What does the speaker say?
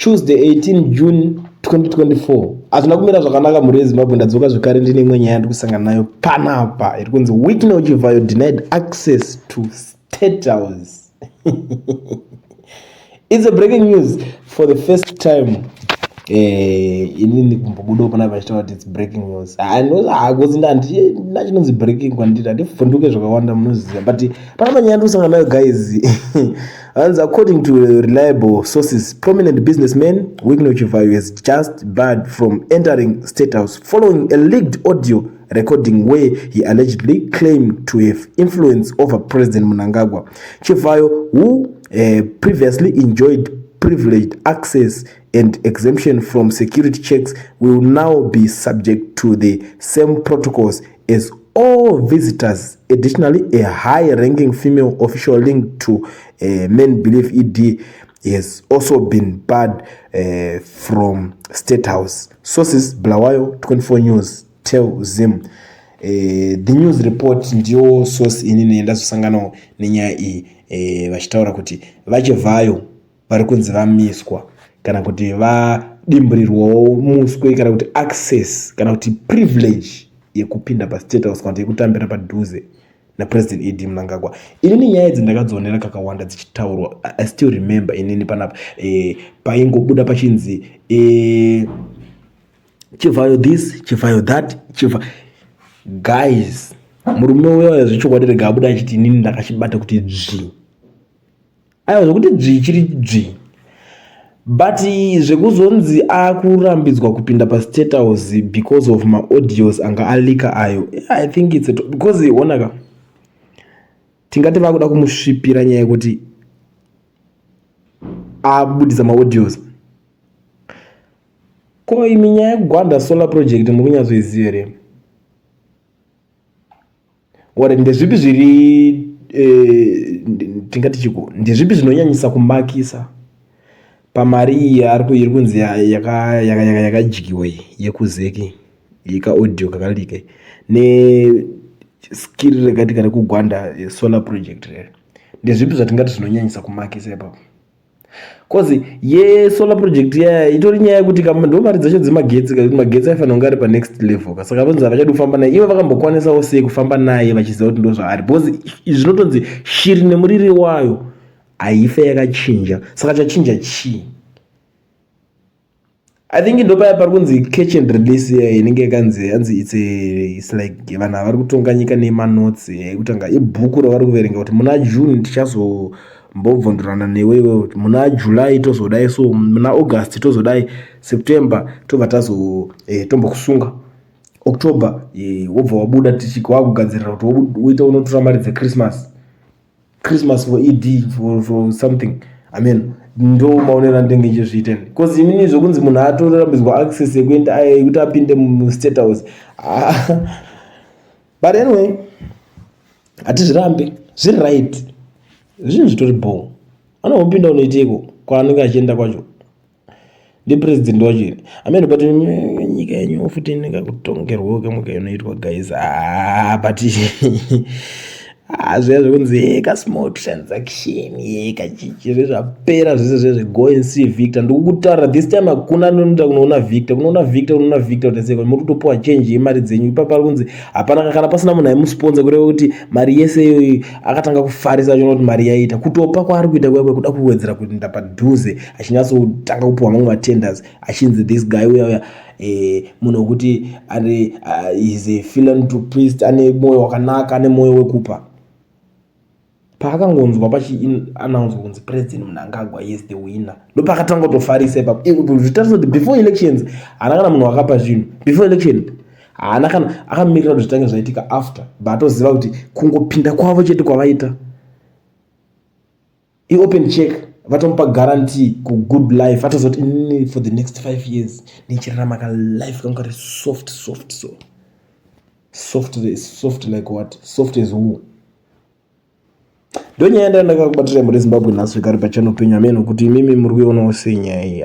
Tuesday, 18 June 2024. Hazvina kumira zvakanaka, mhuri yeZimbabwe. Ndadzoka zvekare ndine imwe nyaya yandiri kusangana nayo panapa iri kunzi "Wicknell Chivayo denied access to State House". It's a breaking news for the first time. Inini kumbobudawo panapa vachitaura kuti it's breaking news, hakuzi handina chinonzi breaking kwandiri, handivhunduke zvakawanda, munoziva. But panapa nyaya ndiri nayo, guys, hanzi, "According to reliable sources, prominent businessman Wicknell Chivayo has just barred from entering State House following a leaked audio recording where he allegedly claimed to have influence over President Mnangagwa. Chivayo, who previously enjoyed privileged access and exemption from security checks, will now be subject to the same protocols as all visitors. Additionally, a high-ranking female official linked to men believe ED has also been barred from State House. Sources: Bulawayo 24 News tell Zim." The news report ndiyo source inini ndazosanganawo nenyaya iyi, vachitaura kuti vaChivhayo vari kunzi vamiswa kana kuti vadimburirwawo muswe kana kuti access kana kuti privilege yekupinda paState House kana kuti yekutambira padhuze naPresident ED Mnangagwa. Inini nyaya idzi ndakadzionera kakawanda dzichitaurwa. I still remember inini panapa paingobuda pachinzi Chivhayo this, Chivhayo that, Chivhayo. Guys, murume uyoyo zvechokwadi rega abuda achiti, "Inini ndakachibata kuti dzvi." Aiwa, zvokuti dzvi chiri dzvi, but zvekuzonzi akurambidzwa kupinda paState House because of maaudios anga aleaka ayo, I think it's a, because onaka, tingati vakuda kumusvipira nyaya yekuti abudisa maaudios. Ko imi, nyaya yeGwanda solar project muri kunyatsoiziva here? Ore ndezvipi zviri tingati chiko, ndezvipi zvinonyanyisa kumakisa pamari iyi iri kunzi yakadyiwa iyi yekuZEC, yekaaudio kakaleaka, neskiri rekatika rekuGwanda solar project rere? Ndezvipi zvatingati zvinonyanyisa kumakisa ipapo? 'Cause yesolar project yaya itori nyaya yekuti ndo mari dzacho dzemagetsi, kakuti magetsi aifanira kunge ari panext level ka. Saka vanzi havachadi kufamba naye. Ivo vakambokwanisawo sei kufamba naye vachiziva kuti ndo zvaari? Because zvinotonzi shiri nemuriri wayo haife yakachinja. Saka chachinja chii? I think ndo paya pari kunzi catch and release iya inenge yakanzi, hanzi it's like vanhu vari kutonga nyika nemanotes ekutanga ibhuku ravari kuverenga kuti muna June tichazombobvondorana newe iwewe, muna July tozodai, so muna August tozodai, September tobva tazo tombokusunga, October wobva wabuda, wakugadzirira kuti uite unotora mari dzeChristmas, Christmas for ED, for something. I mean, ndo maonero andinenge ndichizviita, because inini zvokunzi munhu atorambidzwa access yekuenda, yekuti apinde muState House, but anyway, hatizvirambi, zviri right, zvinhu zvitori bho. Anombopinda unoiteko kwaanenge achienda kwacho, ndipresident wacho here? Amen. But nyika yenyu futi inenge kutongerwawo kamwe kainoitwa, guys. Ah, but zviya zvekunzi kasmall transaction kachichi, zvezvapera zvese zvezve. Go and see Victor. Ndikukutaurira, this time hakuna anonoita kunoona Victor, kunoona Victor, kunoona Victor kuti sei muri kutopiwa change yemari dzenyu ipapa. Ari kunzi hapana kana pasina munhu aimusponsa, kureva kuti mari yese iyoyi akatanga kufarisa achiona kuti mari yaita kutopa kwaari kuita kuya kuda kuwedzera kuenda padhuze, achinyatsotanga kupiwa mamwe matenders, achinzi this guy uya uya, munhu wekuti ari is a philanthropist, ane mwoyo wakanaka, ane mwoyo wekupa. Paakangonzwa pachiannouncewa kunzi President Mnangagwa is the winner, ndopakatanga kutofarisa ipapo. Zvitarisa kuti before elections haana kana munhu wakapa zvinhu. Before election haana kana, akamirira kuti zvitange zvaitika after, but atoziva kuti kungopinda kwavo chete kwavaita iopen check, vatomupa guarantee kugood life. Atozoti, "Inini for the next 5 years nichirarama kalife kangu kari soft, soft." So soft, soft like what? Soft as who? Ndo nyaya ndandakakubatira, mhuri Zimbabwe, nhasi zvekare pachannel penyu. Ameno kuti imimi muri kuionawo sei nyaya iyi.